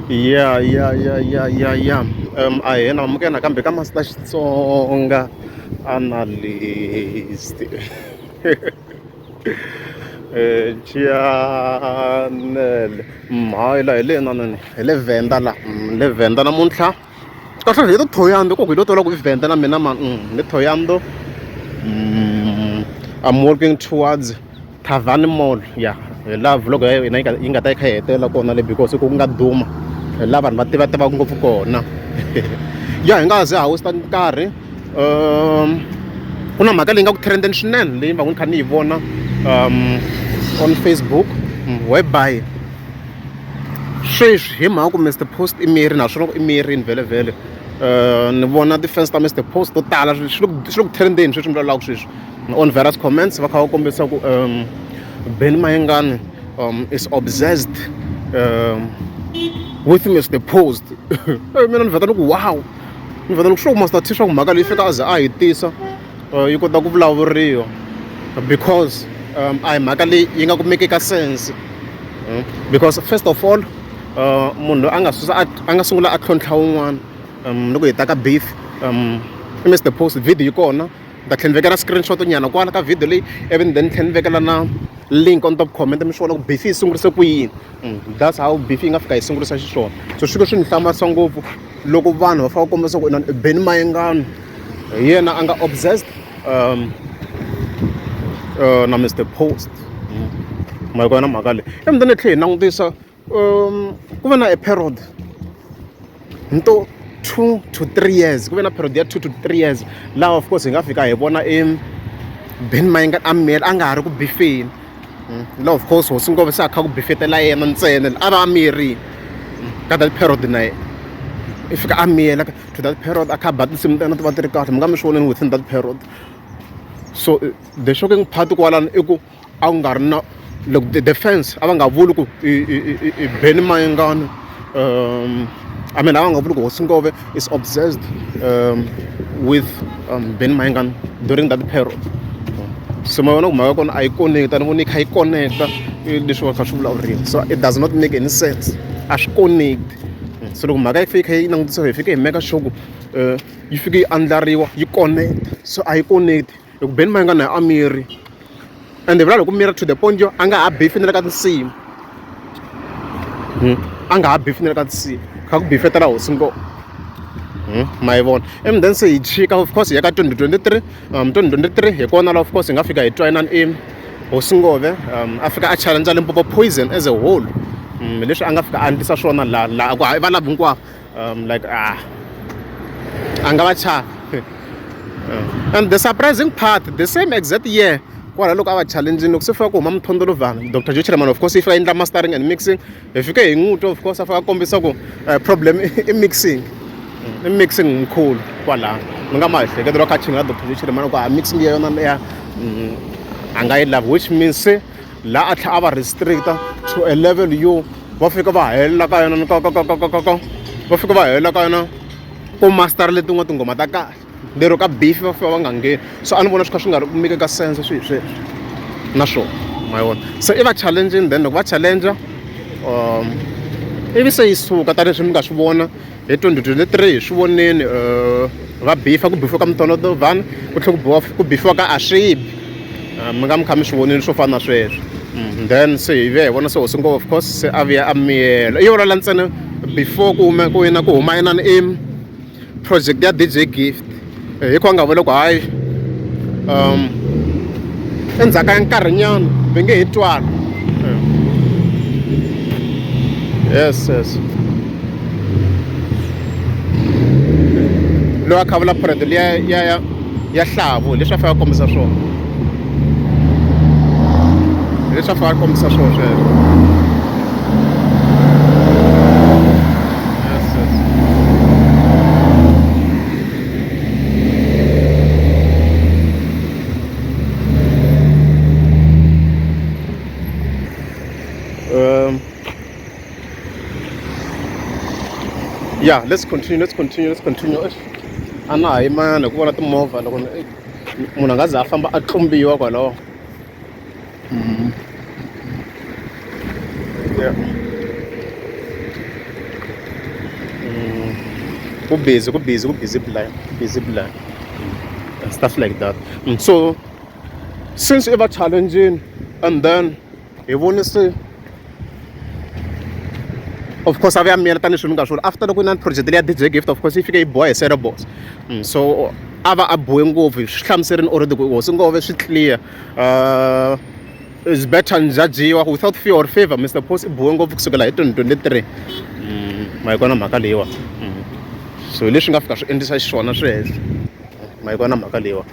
Ya ya ya ya ya ya ahee na amukela nakambe ka Master Xitsonga analyst channel hayi la hi le inanini hi le Venda la hi le Venda namuntlha kahle hi to Thohoyandou ku hi lo twela ku i Venda na mina mani ni Thohoyandou I'm working towards Thavhani Mall ya hi laha vlog ya hina yi nga ta yi kha yi hetelela kona le because ku nga duma hi laha vanhu va tiva tivaka ngopfu kona ya hi nga ze ha waste nkarhi ku na mhaka leyi nga ku trend-eni swinene leyi va ku ni kha ni yi vona on Facebook whereby sweswi hi mhaka ku Mister Post i miyerini ha swi vona ku i miyerini vhele vhele ni vona ti-fans ta Mister Post to tala swi le ku trend-eni sweswi ni vulavulaka sweswi. On various comments va kha va kombisa ku Benny Mayengani is obsessed with Mr Post mina ni vheta ni ku wow ni vheta ni ku sure Master T swa ku mhaka leyi fika a ze a yi tisa yi kota ku vulavuriwa because a hi mhaka leyi yi nga ku make ka sense because first of all munhu loyi a nga susa a nga sungula a tlhontlha wun'wana loko hi ta ka beef i Mr Post video yi kona. Ni ta tlhela ni vekela screenshot nyana kwala ka video leyi ivi then ni tlhela ni vekela na link on top comment mi swi vona ku beef yi sungurise ku yini that's how beef yi nga fika yi sungurisa xiswona so swi swi ni hlamarisa ngopfu loko vanhu va fika va kombisa ku inani Benny Mayengani hi yena a nga obsessed na Mister Post ma yi vona mhaka leyi ivi then hi tlhela hi langutisa ku ve na a period ni to 2 to 3 years ku ve na period ya 2 to 3 years laha of course hi nga fika hi vona e Benny Mayengani a miyela a nga ha ri ku bifeni laha of course hosi Ngove se a kha ku bifetela yena ntsena a va a miyerile ka that period na yena i fika a miyela to that period a kha a ba tinsimu ta yena ti va ti ri kahle mi nga mi swi voneni within that period so the shocking part kwalano i ku a ku nga ri na loko the defense a va nga vuli ku i Benny Mayengani I mean a va nga vuli ku hosi Ngove is obsessed with Benny Mayengani during that period se ma vona ku mhaka ya kona a yi connect-a ni vona yi kha yi connect-a leswi va kha swi vulavuriwa so it does not make any sense a swi connect se loko mhaka yi fike yi kha yi langutisiwa hi fike hi make sure ku yi fike yi andlariwa yi connect so a yi connect hi ku Benny Mayengani a miri ende vula loko mira to the point yo a nga ha bifi na le ka tinsimu a nga ha bifi na le ka tinsimu kha ku bifetela hosi ngo ma yi vona and then se hi chika of course hi ya ka 2023 2023 hi kona la of course hi nga fika hi twa inani i hosi ngove a fika a challenge Limpopo Poison as a whole leswi a nga fika a endlisa swona la la ku va lavi hinkwavo like ah a nga va chavi and the surprising part the same exact year kwala loko a va challenge loko se fika ku huma Mthondolovhana Dr Joe Shirimani of course yi fika yi endla mastering and mixing hi fike hi n'wi twa of course a fika a kombisa ku problem i mixing i mixing mkhulu kwalano mi nga ma ehleketa loko a chinga Dr Joe Shirimani ku a mixing ya yona ya a nga yi lavi which means se laha a tlhela a va restricta to a level yo va fika va helela ka yona ka ka ka ka ka ka ka va fika va helela ka yona ku master letin'wana tinghoma ta kahle lero ka beef va fika va nga ngheni so a ni vona swi kha swi nga ri ku make ka sense swi hi sweswo na swona ma yi vona se i va challenge-ini then loko va challenge ivi se yi suka tanihileswi mi nga swi vona hi 2023 hi swi vonini va bifa ku bifiwa ka Mthondolovhana ku tlhela ku biwa ku bifiwa ka Aswibi mi nga mi kha mi swi vonile swo fana na sweswo then se hi vuya hi vona se hosi Ngove of course se a vuya a miyela i yo vulavula ntsena before ku hume ku yina ku huma inani i project ya DJ Gift hi ku a nga vula ku hayi endzhaku ka nkarhinyana va nge he twani yes loyi a kha vula project liya ya ya ya hlavu leswi a fanele a kombisa swona leswi a fanele a kombisa swona sweswo yes. Yeah, let's continue, let's continue, let's continue. A na ha yimana hi ku vona timovha loko munhu a nga za a famba a tlumbiwa kwalaho. Yeah. Ku busy ku busy ku busy plan busy plan and stuff like that. So since i va challenging and then hi vone se of course a vuya miyela tanihi swi ni nga swona after loko na project leya DJ Gift, of course yi fike yi boha hi Cerebos. So a va a bohe ngopfu hi swi hlamuserini already ku hosi ngove swi clear, is better ni jajiwa without fear or favor. Mr Post i bohe ngopfu kusukela hi 2023. Ma yi kona mhaka leyiwa. So hi leswi nga fika swi endlisa xiswona sweswo, ma yi kona mhaka leyiwa.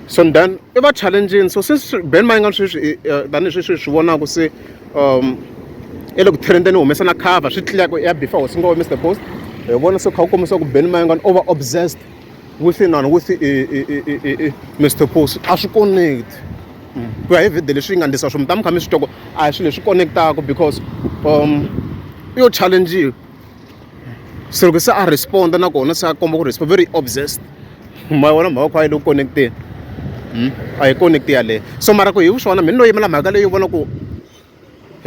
So then i va challenging. So since Ben Mayengani sweswi, tanihi sweswi swi vonaka se i le ku trendeni, humesa na cover, swi clear ku ya before hosi ngove Mr Post, hi vona se kha ku kombisa ku Ben Mayengani over obsessed with inani with Mr Post, a swi connect ku ya hi video leswi yi nga ndlisa swo mi ta mi kha mi swi twa ku a hi swilo leswi connectaka because i yo challengiwa. Se loko se a respond nakona se a komba ku respond very obsessed, ma vona mhaka ku a yi le ku connecteni, a yi connect yaleyo. So mara ku hi swona mina no yimela mhaka leyi yo vona ku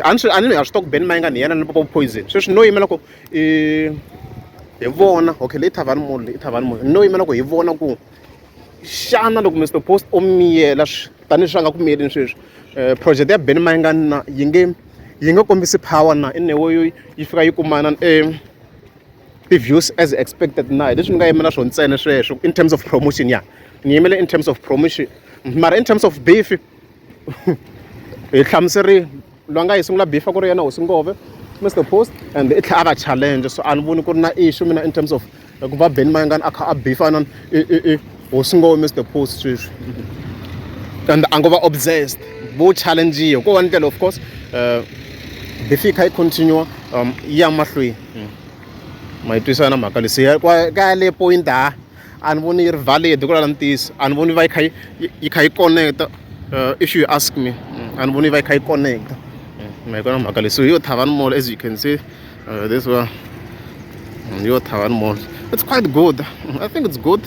a ni swi a ni ha swi tiva ku Ben Mayengani hi yena ni Papa Poison. Sweswi no yimela ku i hi vona, okay, leyi Thavani Mall, i Thavani Mall, no yimela ku hi vona ku xana loko Mr Post o miyela tanihi swi a nga ku miyeleni sweswi, project ya Benny Mayengani na yi nge kombisi power na in a way yi fika yi kumana ti-views as expected na. Hi leswi ni nga yimela swona ntsena sweswo in terms of promotion, ya ni yimele in terms of promotion. Mara in terms of beef, hi hlamuserile loyi a nga yi sungula beef a ku ri yena hosi ngove Mr Post, and i tlhela a va challenge. So a ni voni ku ri na issue mina in terms of ku va Benny Mayengani a kha a beefa na i hosi ngove Mr Post sweswi, and a ngo va obsessed, vo challengiwa ko va ndlela. Of course, beef yi kha yi continue yi ya mahlweni, ma yi twisisa na mhaka leswi ka yale point. Ha a ni voni yi ri valid ku lala ntiyiso, a ni voni va yi kha yi kha yi connect. If you ask me, a ni voni va yi kha yi connect, ma yi kona mhaka leyi. So yo Thavani Mall, as you can see, this one, yo Thavani Mall, it's quite good. I think it's good.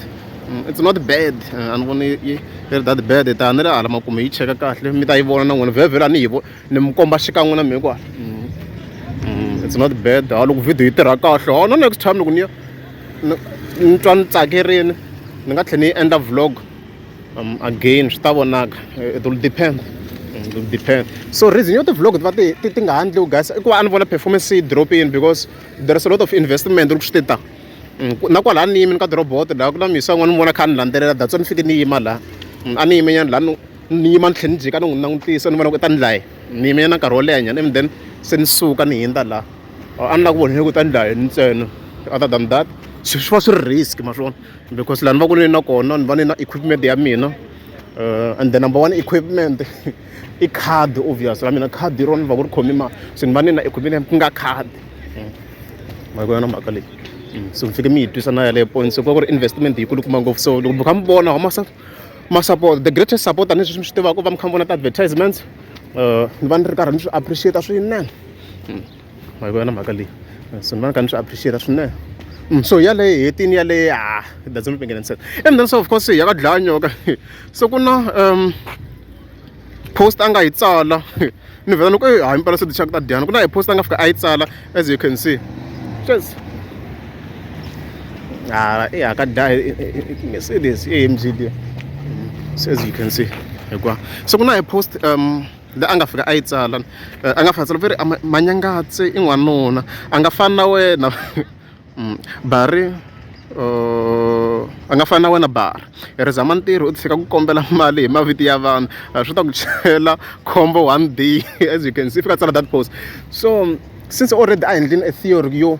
It's not bad. A ni voni yi ri that bad. Ta ni ri hala makumu yi cheka kahle, mi ta yi vona na n'wina vhele vhele, a ni yi ni mi komba xikan'we na mina kwala. It's not bad. Ha loko video yi tirha kahle, ha na next time loko ni ya ni twa ni tsakerini, ni nga tlhela ni yi endla vlog again, swi ta vonaka. It will depend, it will depend. So reason yo ti-vlog ti va ti nga handliwi, guys, i ku va a ni vona performance yi dropini because there is a lot of investment loko swi ti ta. Na kwalaha ni yimini ka ti-robot laha ku na misa yin'wana ni vona kha ni landzelela, that's why ni fike ni yima laha. A ni yime nyana laha, ni yima ni tlhela ni jika ni n'wi langutisa ni vona ku i ta ni dlaya. Ni yime nyana nkarhi wo leha nyana and then se ni suka ni hundza laha. A ni lava ku vona ku ta ni dlaya yini ntsena. Other than that, swi va swi ri risk, ma swi vona, because laha ni va ku ni na kona ni va ni na equipment ya mina, and the number one equipment i khadi, obvious ra mina khadi rona ni va ku ri khome mali, so ni va ni na equipment ku nga khadi, ma yi vona mhaka leyi. So mi fike mi yi twisa na yaleyo point. So ku va ku ri investment yi kulukumba ngopfu. So loko mi kha mi vona wa ma support, the greatest support, tanihi sweswi mi swi tivaka, va mi kha mi vona ti-advertisements, ni va ni ri karhi ni swi appreciate swinene, ma yi vona mhaka leyi. So ni va ni kha ni swi appreciate swinene. So yaleyo hetini yaleyo, ah, it doesn't make any sense. And then so of course ya ka dlaya nyoka, so ku na post a nga yi tsala, ni vhela ni ku hayi mpela se ti-shark ta dyana. Ku na hi post a nga fika a yi tsala, as you can see. Cheers. Ah, i haka dlaya Mercedes AMG liya. So as you can see hikuva so ku na hi post leyi a nga fika a yi tsala, a nga fika a tsala very Manyangatsi i n'wanuna a nga fani na wena bari, a nga fani na wena bari hi ri zama ntirho u tshika ku kombela mali hi mavito ya vanhu, swi ta ku chela khombo one day. As you can see, fika tsala that post. So since already a endlini a theory yo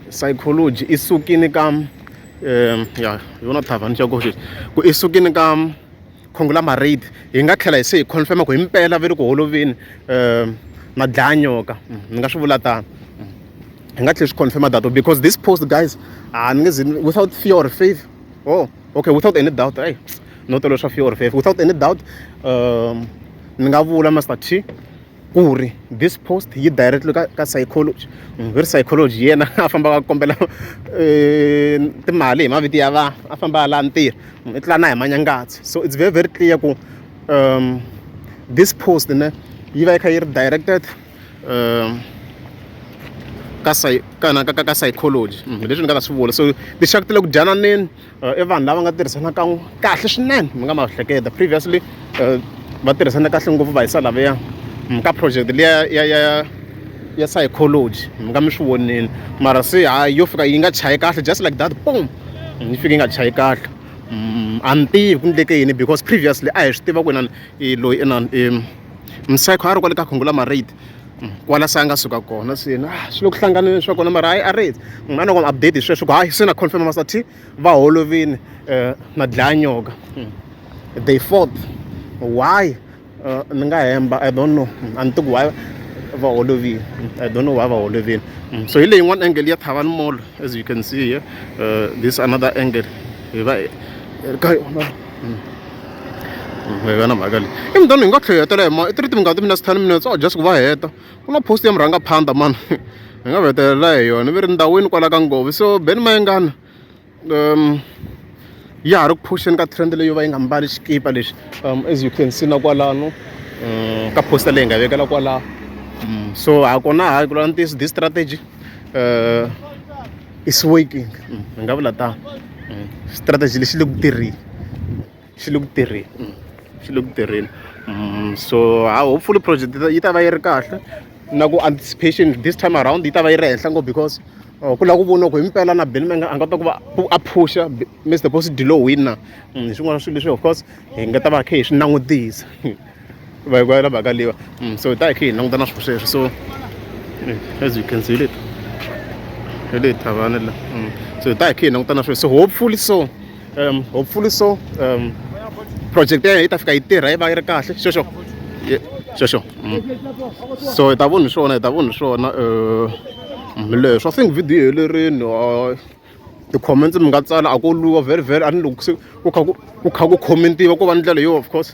psychology i sukini ka ya hi vona thavani xa koxe ku i sukini ka conglomerate, hi nga tlhela hi se hi confirm ku hi mpela ve le ku holoveni na dlaya nyoka, ni nga swi vula tano, hi nga tlhela swi confirm that because this post, guys, a ni nge zi without fear or favor, oh okay, without any doubt, hey, no tolo swa fear or favor, without any doubt, ni nga vula Master T ku ri this post yi directly ka psychology, ve ri psychology yena a famba a kombela timali hi mavito ya vanhu, a famba a lava ntirho, i tlula na hi Manyangatsi. So it's very very clear ku this post ne yi va yi kha yi ri directed ka ka na ka ka ka psychology hi leswi ni nga ta swi vula. So tinxaka ta le ku dyananeni i vanhu lava nga tirhisanaka kahle swinene mi nga ma hleketa previously va tirhisana kahle ngopfu va hisa lavaya ka project liya ya ya ya psychology mi nga mi swi vonile mara se hayi yo fika yi nga chayi kahle just like that boom yi fike yi nga chayi kahle. A ni tivi ku endleke yini because previously a hi swi tiva ku inani i loyi inani i Msayikho a ri kwale ka conglomerate kwala se a nga suka kona se na swi le ku hlanganeni swa kona mara hayi a ri a no ku update hi sweswo ku hayi se na confirm Master T va holovile na dlaya nyoka they fought why ni nga hemba I don't know a ni tivi ku why va holovile I don't know why va holovile so hi leyi yin'wana angle ya Thavani Mall as you can see here this another angle hi va hi ka yona. Hi va na mhaka leyi i mudani hi nga tlhela hi hetela hi ma i 3 timingati minutes 10 minutes oh just ku va heta ku na post ya murhangaphandha mani hi nga hetelela hi yona va ri ndhawini kwala ka ngove so Benny Mayengani ya ha ri ku phuxeni ka trend leyi yo va yi nga mbali xikipa lexi as you can see na kwalano ka poster leyi nga vekela kwalaho so ha kona hayi ku lava ntiyiso this strategy is working hi nga vula tano strategy lexi le ku tirheni xi le ku tirheni xi le ku tirheni so ha hopefully project yi ta va yi ri kahle na ku anticipation this time around yi ta va yi ri henhla ngopfu because ku lava ku vona ku himpela na Benny Mayengani a nga kota ku va a phusha Mr Post dilo win na hi swin'wana swa swilo leswi of course hi nga ta va kha hi swi langutisa va hi na mhaka leyiwa so hi ta hi kha hi languta na swilo sweswo so as you can see hi le hi le Thavani la so hi ta hi kha hi languta na sweswo so hopefully so hopefully so project ya hina yi ta fika yi tirha yi va yi ri kahle xexo xexo so hi ta vona hi swona hi ta vona hi swona leswo I think video yi helerile ti-comments mi nga tsala a ko lwiwa very very a ni loko se ku kha ku ku kha ku comment-iwa ko va ndlela yo of course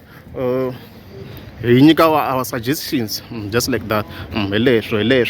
hi nyika our suggestions just like that hi leswo hi leswo.